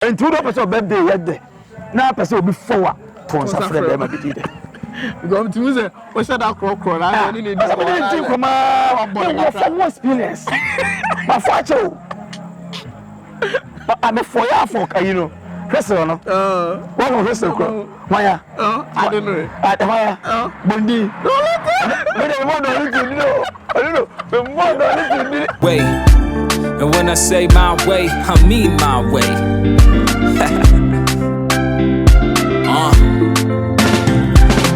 Nti wo de wopɛ sɛ ɔbɛ yɛ dɛ na apɛ sɛ obi fɔw a to nsa frɛ bɛrima bi di dɛ. Because ntumi sɛ wohyɛ da korɔkorɔ na asɛ ne ne di kɔmɔ na di nkɔmɔ ne wɔ fɔ ho experience ma fɔ akyɛ o ame fɔ yɛ afɔ ayi no hwɛsɛ no wɔn wɔ hwɛsɛ korɔ wɔn ya ade no wɔn ya bondi mi de mo dɔn ne ti di o ɔno no mi mo dɔn ne ti di. Way. And when I say my way, I mean my way.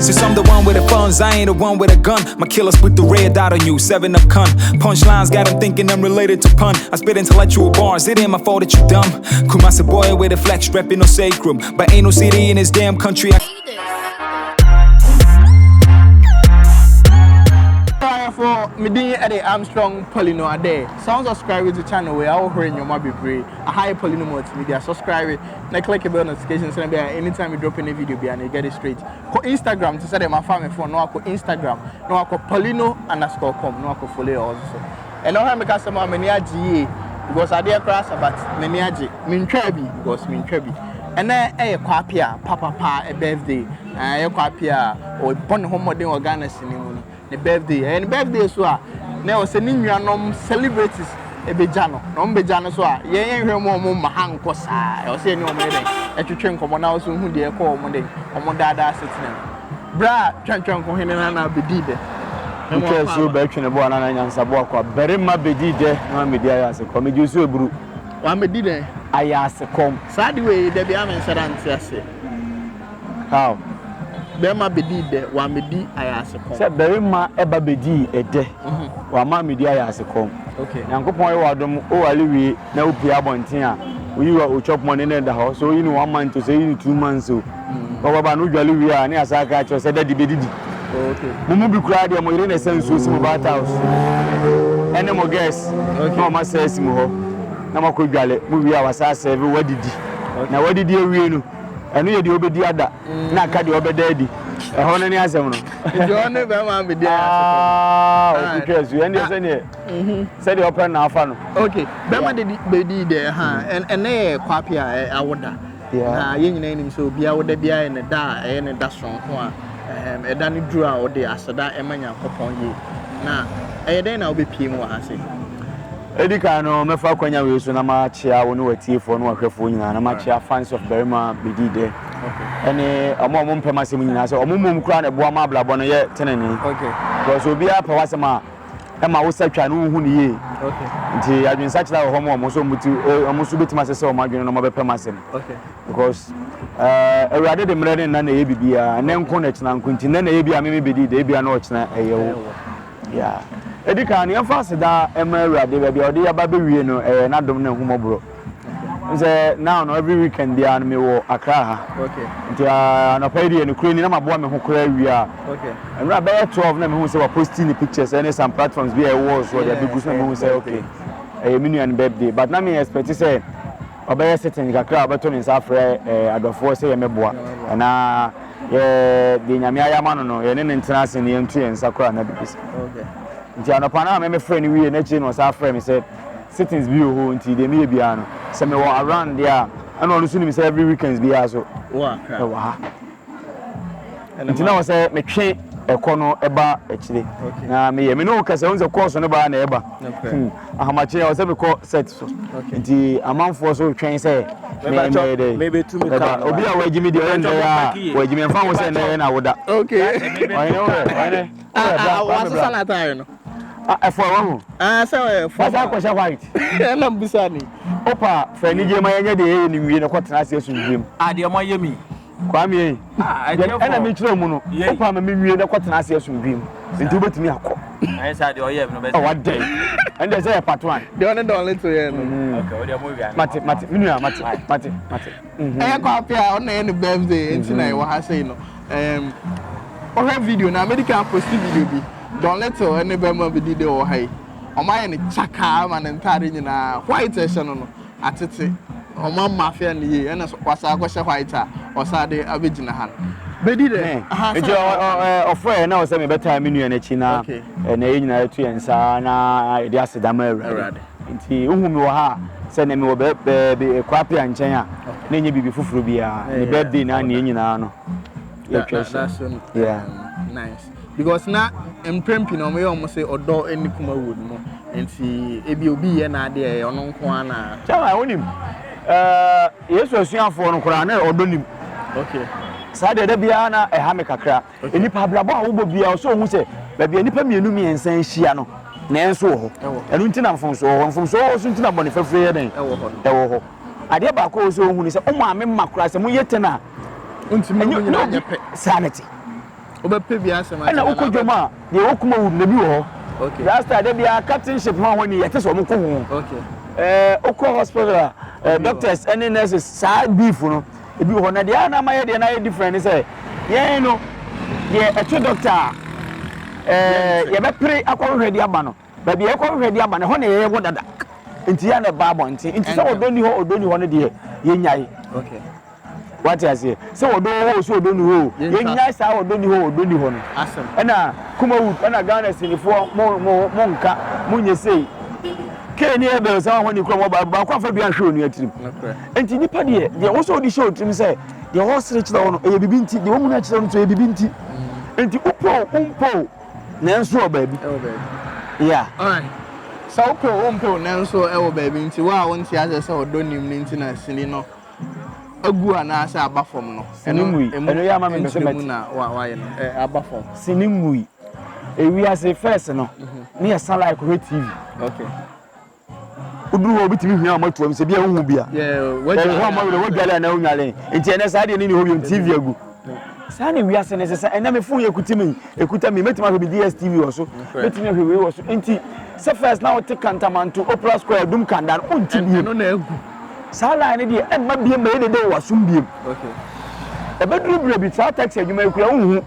Since I'm the one with the funds, I ain't the one with a gun. My killers put the red dot on you, seven up con. Punchlines got 'em thinking I'm related to pun. I spit intellectual bars, it ain't my fault that you dumb. Kumasi boy with a flex, reppin' no sacrum. But ain't no city in this damn country. I For me din de Armstrong Paulino Ade. Sɛ wo subscribe to channel wei a wohore nneɛma bebree. Aha yɛ Paulino Multimedia. Subscribe na click bell notification sɛ bɛyɛ anytime you drop any video bi and you get it straight. Kɔ Instagram te sɛ deɛ mafa me phone na wakɔ Instagram na wakɔ Paulino_com na wakɔ follow yɛ also. Ɛna ɔhwɛ me kasa mu a m'ani agye yie because adeɛ koraa sa but m'ani agye. Mentwaa bi because mentwa bi. Ɛnɛ ɛyɛ Kwape a papapa birthday. Ɛyɛ Kwape a ɔbɔ ne ho mmɔden wɔ Ghana sini mu no. Ne birthday ɛyɛ ne birthday so a na ɛwɔ sɛ ne nuanom celebrities ebegya no na wɔn begya no so a yɛn yɛn hwɛ mu a wɔn ma ha nkɔ saa. Ɛwɔ sɛ yɛne wɔn yɛ dɛ ɛtwitwe nkɔmɔ na wɔso hu deɛ ɛkɔ wɔn de wɔn daadaa setena mu bra twɛntwɛn nkohene na na abɛdi dɛ. Ntwa asuo bɛtwe ne bo anana nyansabo akɔ barima bɛdi dɛ na wamɛdi ayɛ ase kɔm megye so eburu. Wamɛdi dɛ. Ayɛ ase kɔm. Saa de wei dabi ame nhyɛ da nte ase. How? Bɛrima bɛdi dɛ wamɛdi ayɛ ase kɔm. Sɛ barima ɛba bɛdi ɛdɛ wama mɛdi ayɛ ase kɔm. Nyankopɔn yɛ wadom owale wie na wopie abɔnten a woyi wa o chop money ne da hɔ so woyi no 1 month o, sɛ woyi no 2 months o, wɔbɛba no wodwale wie a ne asa aka kyerɛ sɛ daddy bɛdidi. Mo mu bi koraa deɛ, mo yere na ɛsɛ nsuo si mo bath house ɛne mo girls na ɔma sɛ asi mo hɔ na moakɔ dwale mo wie a wasa asɛve wadidi na wadidi awie no, ɛno yɛ deɛ wobɛdi ada na aka deɛ ɔbɛda adi ɛhɔ no ne asɛm no. Nti ɔne bɛrima bɛdi ayɛ ase kɔm. Ɔkotwa asu ɛndeɛ sɛdeɛ ɔpɛ no na afa no. Okay, bɛrima de bɛdi dɛ ha. Ɛnɛ yɛ Kwape a awoda na yɛn nyinaa nim sɛ obi awoda biara yɛ ne da a ɛyɛ ne da soronko a ɛda no duru a ɔde aseda ɛma Nyankopɔn yie. Na ɛyɛ dɛn na wobɛpie mu wɔ ha se? Ɛdi kan no, mɛfa akwanya wei so na makyea wo ne watiefoɔ ne wahwɛfoɔ nyinaa na makyea fans of Barima Bɛdi Dɛ ɛne ɔmo a ɔmo mpɛm asɛm nyinaa sɛ ɔmo mmom koraa na ɛboa ma abrabɔ no yɛ tenene because obiara pɛ w'asɛm a ɛma wo sa twa no wohu no yie. Nti adwensakyera wɔ hɔ ma ɔmo nso ɔmo ti ɔmo nso bɛtumi asɛ sɛ ɔmo adwene no ɔmo bɛpɛm asɛm because Awurade de mmerɛ ne nna na ɛyɛ biribiara. Ɛnɛ nko na ɛkyena nko. Nti nnɛ na ɛyɛ bi a meme bɛdi dɛ ebia na ɔkyena ɛyɛ wo. Yeah, ɛdi kan no, yɛmfa aseda ɛma Awurade. Baabi a ɔde yɛba bɛwie no, ɛyɛ n'adom ne ahummɔborɔ. Sɛ now no, every weekend biara no mewɔ Accra ha. Nti anɔpa yi deɛ, nokorɛ ni na maboa me ho koraa awie a nwura bɛyɛ 12 na mehu sɛ waposti ne pictures ɛne some platforms bi a ɛwɔ so ɔde abɛgu so na mehu sɛ okay, ɛyɛ me nua no birthday, but na me expect sɛ ɔbɛyɛ sitting kakra a ɔbɛto ne nsa afrɛ adɔfoɔ sɛ yɛmɛboa anaa yɛ deɛ Nyame ayɛ ama no, yɛne ne ntena ase ne yɛnto yɛn nsa koraa na biribi sa. Nti anɔpa no a mɛmɛfrɛ no wie n'akyire no, ɔsan frɛ me sɛ sittings bi wɔ hɔ. Nti deɛ meyɛ biara no sɛ mewɔ around deɛ a, ɛna ɔno nso nim sɛ every weekends biara so ɛwɔ ha. Nti na wɔ sɛ metwe ɛkɔ no ɛba akyire na meyɛ me ne wo kasa. Wohu sɛ kɔɔso no baa na ɛba ahamakye ɛwɔ sɛ mekɔ set so. Nti amanfoɔ so twɛn sɛ mɛyɛ dɛ obi a wagyi mi deɛ ɔyɛ ndɛ a wagyi mi ɛmfa ho sɛ ndɛ yɛ na woda ɔhene wɔ ɔhene. Wasesa n'ataare no. Ɛfɔ ɛwɔ ho. Sɛ ɔyɛ fɔ. Wasa akɔhyɛ white. Ɛna mbisa ni. Opa fɛ anigye ma yɛnyɛ deɛ yɛyɛ ne nwie na kɔtena ase asomdwe mu. Adeɛ mo ayɛ mi. Kwame yi ɛna mi kyerɛ mu no, opa ma mi nwie na kɔtena ase asomdwe mu nti wobɛtumi akɔ. Ɛyɛ sɛ adeɛ ɔyɛ mi no bɛ sɛ. Ɔwa dɛ ɛnna sɛ yɛ part one. Deɛ ɔne Don Little yɛ no. Okay, o deɛ mo wia. Mate, mate, mi nua, mate, mate, mate. Ɛyɛ Kwape a ɔna yɛ ne birthday nti na ɛwɔ ha sei no. Ɔhwɛ video na American post video bi, Don Little ɛne bɛrima bi di de wɔ ha yi. Ɔmo ayɛ ne kyakaa ama ne ntaade nyinaa white ɛhyɛ no atete. Ɔmo ama afia ne yie ɛna wasa akɔhyɛ white a ɔsan de abɛgyina ha no bɛdi dɛ. Nti ɔfrɛ na ɔsɛ mebɛtaa me nua n'akyi na ɛna yɛ nyinaa yɛto yɛn nsa na yɛde aseda ma Awurade. Nti wohu me wɔ ha a sɛ nɛ mewɔ baabi Kwape nkyɛn a. Na ɛnyɛ biribi foforɔ biara. Ne birthday na ne yɛn nyinaa no yɛtwa hyɛ. Yeah. Nice. Because na mprɛn pii na wɔyɛ wɔn sɛ ɔdɔ ne Kumawood mu nti ebi obi yɛ n'adeɛ ɛyɛ ɔno nko ara na. Kyɛn wonim ɛɛ Yesu asuafoɔ no koraa na ɔdɔ nim. Okay. Saa deɛ da biara na ɛha me kakra. Nnipa abrabɔ a wobɔ biara ɔsɛ ohu sɛ baabi a nnipa mmienu mmiɛnsa ahyia no nanso wɔ hɔ. Ɛno nti na mfomsoɔ wɔ hɔ. Mfomsoɔ wɔ hɔ so nti na bɔne fafire yɛ dɛn? Ɛwɔ hɔ. Adeɛ baako a ɔsɛ ohu ne sɛ wo maame ma koraa sɛ moyɛ ten a ɛnyɛ na obi saa ne te. Wobɛpɛ bi asɛm akyerɛ Ɛna wokɔ dwam a deɛ ɛwɔ Kumawood na bi wɔ hɔ. Rasta da biara captainship ho ahoni yɛte sɛ wɔn ko ho. Ɛɛ wokɔ hospital a doctors ɛne nurses saa beef no. Ebi wɔ hɔ na deɛ na ama yɛ deɛ na ayɛ different ne sɛ yɛn no deɛ ɛto doctor a ɛɛ yɛbɛpere akɔhwehwɛ de aba no baabi a yɛkɔhwehwɛ de aba no ɛhɔ na yɛyɛ wɔ dada nti yɛn na ɛba abɔnten nti sɛ ɔdɔ ni hɔ ɔdɔ ni hɔ no deɛ yɛnyae wate aseɛ sɛ ɔdɔ wɔ hɔ sɛ ɔdɔ ni hɔ o yɛnyae saa ɔdɔ ni hɔ ɔdɔ ni hɔ no ɛna Kumawood ɛna Ghana sinifoɔ mo mo mo nka mo nyɛ sei Cain ne Abel saa wɔn ni kura wɔn baako afa dua nhwɛ onua tirim. Enti nipa deɛ, deɛ ɛwɔ sɛ ɔde hyɛ wo tirim sɛ, deɛ ɔresere kyerɛ wo no, ɛyɛ biribi nti, deɛ ɔmuna kyerɛ wo no nso, ɛyɛ biribi nti. Enti wopɛ o, wompɛ o, nanso wɔ baabi. Ɛwɔ baabi. Yeah. Alright. Sɛ wopɛ o, wompɛ o, nanso ɛwɔ baabi nti, wo a wonte aseɛ sɛ ɔdɔ nim no nti na sini no agu anaasɛ aba fam no, Sini ɛno ngui. emu Ɛno yɛ ama me mpɛ sɛ nkyerɛmu mɛte. na wa wayɛ no, ɛ aba fam. Sini ngui. Ewiase first no, ne yɛ sa like kɔhwɛ TV. Okay. Woduru hɔ obi tumi hwia wɔn atuam sɛ bi a wohu bi a. Ɛwɔ hɔ a wɔwerɛ wadwale anaa wonwale. Nti ɛnɛ saa deɛ ne ne hɔ biom TV agu. Saa na wiase no sesa. Ɛnɛ me phone yɛ kuti me ekuta me mɛtumi ahwɛ me DSTV wɔ so. Mɛtumi ahwɛ wei wɔ so. Nti sɛ first na wote Kantamanto Opera Square Dum Kanda no wonte biem. Ɛno na agu. Saa line no deɛ ɛmma biem ma yɛ dede wɔ w'asom biem. Ɛbɛduru berɛ bi saa taxi adwuma yi kura wonhu.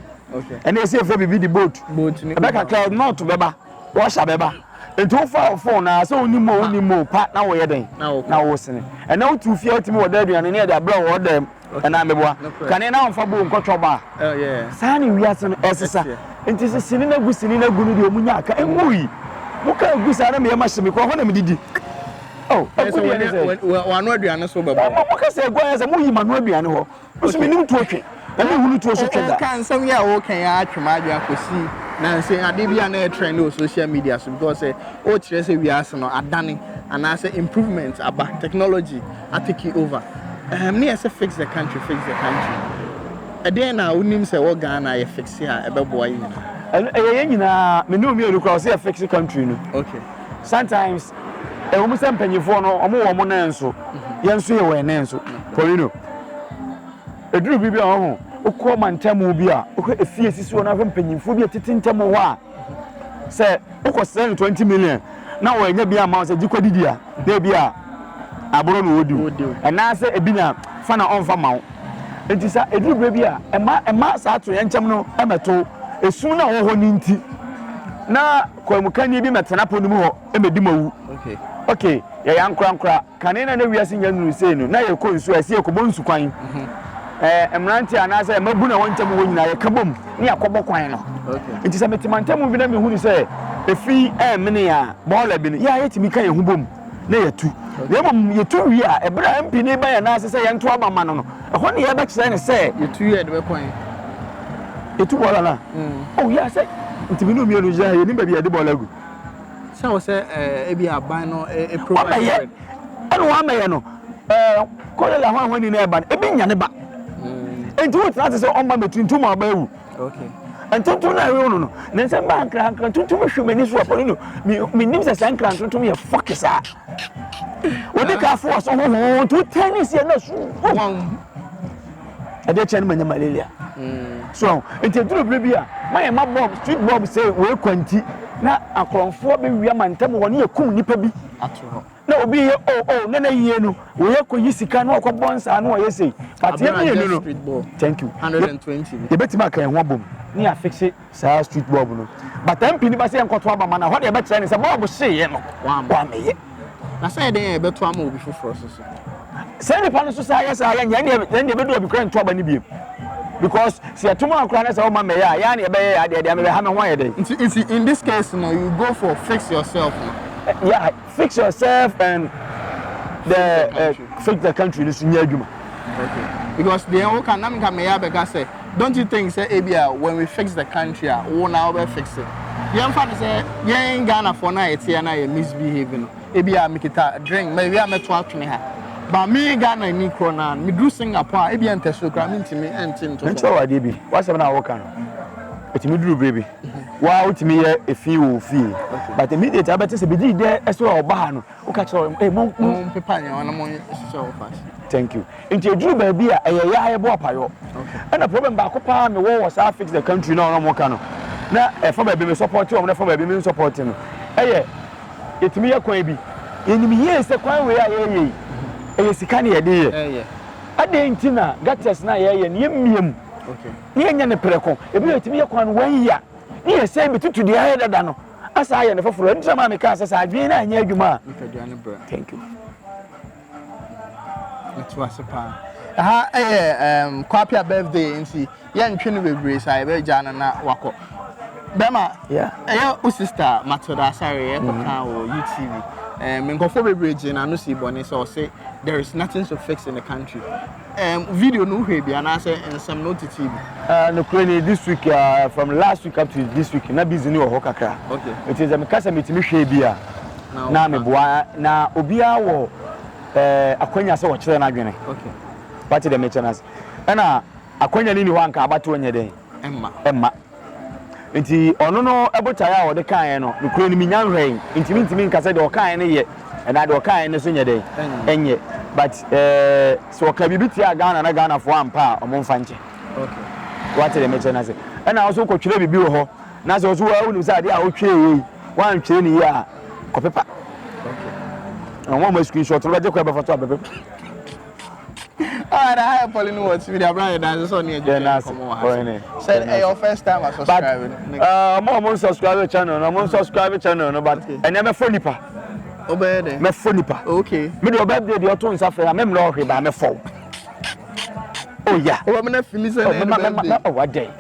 Ɛnɛ ɛsɛ yɛfrɛ biribi de boat. Ɛbɛkakra north bɛba, wɔhyɛ bɛba. Nti wofa wo phone na sɛ wonim o wonim o pa na woyɛ dɛn na wosene. Ɛnɛ wotu fie a wotumi wɔ da aduane ne yɛde abrɛ wɔ ɔda mu ɛnaa meboa. Kane na womfa bowl nkɔtwɔ ba a. Saa ne wiase no ɛsesa. Nti sɛ sini no agu sini no agu no deɛ ɔmu nya aka ɛngu yi. Moka agu saa na meyɛ mahye me kɔ hɔ na medidi. Oh, agu deɛ ne sɛ. Wano aduane so bɛbɔ. Moka sɛ agu ayɛ sɛ moyi mano aduane hɔ. Nso menim tuo twe, na menhunu tuo so twe da. Woka nsɛm yi a woka yi ara twe m'adwene akɔsi nansa yi adeɛ bi a na ɛtrend wɔ social media so because sɛ wokyerɛ sɛ wiase no adane anaasɛ improvement aba, technology atake over. Um, ne yɛ sɛ fix the country, fix the country. Ɛdeɛn na wonim sɛ wɔ Ghana yɛ fixe a ɛbɛboa yɛn nyinaa? Ɛno ɛyɛ yɛn nyinaa, me ne wo mmienu koraa ɔsɛ yɛ fixe country no. Okay. Sometimes ɛwɔ mu sɛ mpanyinfoɔ no wɔn wɔ wɔn nan so, yɛn nso yɛ wɔ yɛn nan so. Torino. Ɛduru bere bi a ɔho wokɔ mantam bi a wohwɛ efie sisi hɔ na wohwɛ mpanyinfoɔ bi a tete ntam hɔ a sɛ wokɔ srɛ no 20 million na wɔanya bi ama wo sɛ gye kɔdidi a na ebi a aborɔ na ɔdi wo ɛnaasɛ ebi na fa na ɔmfa ma wo nti sa ɛduru berɛ bi a ɛma ɛma saa atoyɛnkyɛm no ɛmɛto esum na ɔwɔ hɔ no nti na kwamukani bi mɛtena po no mu hɔ ɛmɛdi ma wu okay yɛyɛ ankorankora Kane na na wiase nnya nnuruu sei no, na yɛkɔ nsu a, ɛsɛ yɛkɔbɔ nsu kwan. Ɛɛ, mmerante anaasɛ mmabun a wɔn ntam hɔ nyinaa, yɛka bom ne yɛakɔbɔ kwan no. Nti sɛ mete mantam bi na mehu no sɛ efi ɛremene a, bɔɔla bi no, yɛ a yɛtumi ka yɛn ho bom na yɛtu. Na mmom yɛtu wie a, ɛberɛ a MP no ba yɛn nan ase sɛ yɛnto aba ma no no, ɛhɔ na yɛbɛkyerɛ no sɛ. Yɛtu wie a yɛde bɛkɔ he? Yɛtu bɔɔla no a? Oh, yɛ a sɛ, nti me ne wo mmienu gyina ha, yɛnim baabi a yɛde bɔɔla agu. Sɛ wɔ sɛ ebi aban no provide. Wamɛyɛ ɛna wamɛyɛ no ɛɛ kɔlela ho ahɔni na ɛba no ebi nya ne ba. Mm. Nti wotena ase sɛ ɔmma mɛtu ntum aba awu. Okay. Ntontom na ɛwe no no ne nsɛm ba nkra nkra ntontom hwɛ m'ani so apɔ no no menim sɛ saa nkra ntontom yɛ fɔke saa. Wode ka afo wɔ so hoho nti wotɛn ne seɛ na su. Ɛdeɛ kyɛn no manya malaria. So nti ɛduru berɛ bi a ma yɛn ma bomb street bomb sɛ wei kwanti na akorɔmfoɔ bɛwia mantam hɔ ne yɛkum nnipa bi na obi yɛ o oh, o oh, ne na yie no wei akɔyi sika na ɔkɔbɔ nsaa na ɔyɛ sei but yɛ mmienu no thank you yɛbɛtumi aka yɛn ho abom ne yɛafixe saa street bulb no but MP no ba sɛ yɛnkɔto aba ma no hɔ deɛ ɛbɛkyerɛ ne sɛ bulb hyeeɛ no wammɛyɛ. Na sɛ ɛdɛn a yɛbɛto ama obi foforɔ so so. Sɛ nipa no so saa yɛ saa yɛ nyɛ ɛndeɛ ɛndeɛ bɛdu obi koraa nto aba no biem because sɛ yɛto mu akora na sɛ ɔma mmɛyɛ a yɛa ne yɛbɛyɛ yɛ adeɛ deɛ mebɛha me ho ayɛ dɛn. Nti nti in this case no you go for fix yourself no. Yeah, fix yourself and the fix the country no so nyɛ adwuma. Okay. Because deɛ woka na nka meyɛ abɛka sɛ don't you think sɛ ebia when we fix the country a wo na wobɛ fix it. Yɛmfa no sɛ yɛn Ghanafoɔ no a yɛte ha no a yɛ misbehave no ebia mekita drink mawie a mɛto atwene ha. But me Ghana ni korɔ no a meduru Singapore a ebia ntasuo koraa mentumi nte nto fam. Menkyerɛ wo adeɛ bi, w'asɛm no a woka no ɛtumi duru berɛ bi wo ara wotumi yɛ efi wɔ wo fie but immediately abɛte sɛ bɛdii dɛ ɛsɛ ɔba ha no Woka kyerɛ wɔn, ee mo mo. Mo mpepa nneɛma na mo nhyehyɛ wɔ fast. Thank you. Nti eduru baabi a ɛyɛ yɛ a yɛbɔ apayɔ. Ɛna problem baako paa me wɔ wɔ saa fix the country na ɔno ka no. Na ɛfa baabi me support wɔn na ɛfa baabi me support no. Ɛyɛ yɛtumi yɛ kwan bi. Yɛnim yie sɛ kwan wei a yɛyɛ yi ɛyɛ sika na yɛde yɛ. Adɛn nti na gutters na yɛyɛ no yɛmmia mu. Na yɛnyɛ no prɛko. Ebi yɛtumi yɛ kwan no one year. Ne yɛsɛn bɛtutu deɛ ayɛ dada no. Asa ayɛ no foforɔ. Ɛno nti na maa mekaa sɛ sɛ adwene no anyɛ adwuma a. Nipadua no brɛ. Thank you. Meto ase paa. Ɛha ɛyɛ um, Kwapia birthday nti yɛntwe no bebree saa yɛbɛgya no na wakɔ. Bɛma yeah. ɛyɛ wo sister Matilda Asare yɛkɔka wɔ UTV. Um, nkurɔfoɔ bebree gyee n'ano sii bɔne sɛ ɔse there is nothing to fix in the country. Um, video no wohwɛ bi anaasɛ nsɛm no wotete bi? Nokorɛ ni, this week, from last week up to this week, na busy no wɔ hɔ kakra. Okay. Nti sɛ meka sɛ metumi hwɛ bi a, na meboa. Na obiara wɔ akwanya sɛ ɔkyerɛ n'adwene. Okay. Wate deɛ mekyerɛ no ase? Ɛna akwanya no nni hɔ a anka abatoɔ nyɛ dɛn? Ɛmma. Ɛmma. Nti ɔno no botaeɛ a ɔde kaeɛ no, nokorɛ no mennya nhwɛe, nti mentumi nka sɛ deɛ ɔkaeɛ no yɛ anaa deɛ ɔkaeɛ no nso nyɛ dɛn, ɛnyɛ. But eh, sɛ ɔka biribi tiaa Ghana na Ghanafoɔ ampa a, wɔn mfa nkyɛ. Wate deɛ mekyerɛ no ase? Ɛna wo nso wokɔtwerɛ biribi wɔ hɔ, na sɛ wo nso wonim sɛ adeɛ a wotwerɛeɛ yi, woantwerɛ no yie a, kɔpepa. Na wɔn a wɔn screenshot no bɛgye kwan bɛfa so abɛpepa. Alright, I have Pauline Watts with Abraham Danse so near Yeah, that's it. Said, hey, your first time I subscribe. But, mo subscribe channel, no, mo subscribe channel, no, but, and never phone nipa. Obey there. Me phone nipa. Okay. Me do birthday the auto nsa frɛ, me mlo hwe ba me fo. Oh yeah. Oh, me na feel say oh, me me oh what day.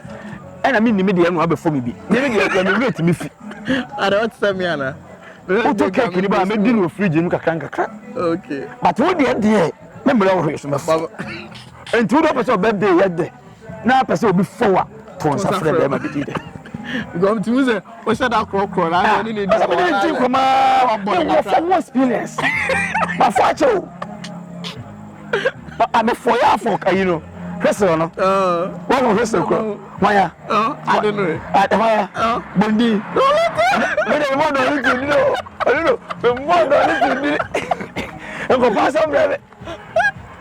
Ɛna me nim deɛ ɛna abɛfo me bi. Me me deɛ me rate me fi. Ada what sɛ me ana. Woto cake ni ba me di no fridge mu kakra nkakra. Okay. But wo deɛ deɛ me mmerɛ wo hwee so mɛfo. Nti wo deɛ wopɛ sɛ birthday yɛ dɛ na apɛ sɛ obi fo a to nsa frɛ bɛrima bi di dɛ. Because tumi sɛ wohyɛ da korɔkorɔ na ɔne ne di nkɔmɔ. Ɔne ne di nkɔmɔ wɔ fɔ wo experience. Ma fɔ akyɛ o. Amefo yɛ afɔ ayi no whistle no. Wɔn wɔ whistle korɔ. Waya. Ade no. Waya. Bondi. Mi de mo dɔɔni tu di o. Ɔno no mi mo dɔɔni tu di. Nkɔfɔ asɛm brɛ mi.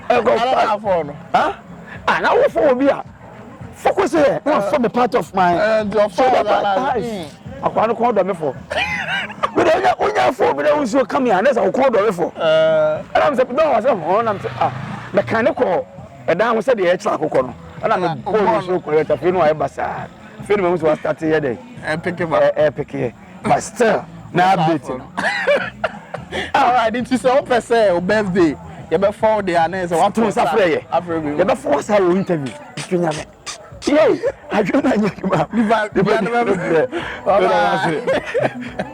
Nkɔfɔ. Afɔ no. Ah, na wo fɔ obi a. Focus here. Na fɔ me part of my. Shoulder part. Akwa no kɔn dɔ me fɔ. Mi de onya onya fɔ mi na nsuo ka mi a ne sɛ ɔkɔn dɔ me fɔ. Ɛna mi sɛ dɔn wa sɛ hɔn na mi sɛ ah mɛ kan ne kɔ ɛdan ho sɛ deɛ ɛkyerɛ akokɔ no ɛna mi bɔ ne nsuo kɔ yɛ afei no ayɛ basaa afei no mɛ nso wa start yɛ dɛ ɛpeke yɛ but still na update no. Alright, nti sɛ wopɛ sɛ o birthday yɛbɛfɔ wo deɛ anaa sɛ wato nsa frɛ yɛ yɛbɛfɔ wo saa wɔ interview nti nyame yei adwene no anyɛ adwuma. Nipa nipa no bɛ brɛ. Bye bye.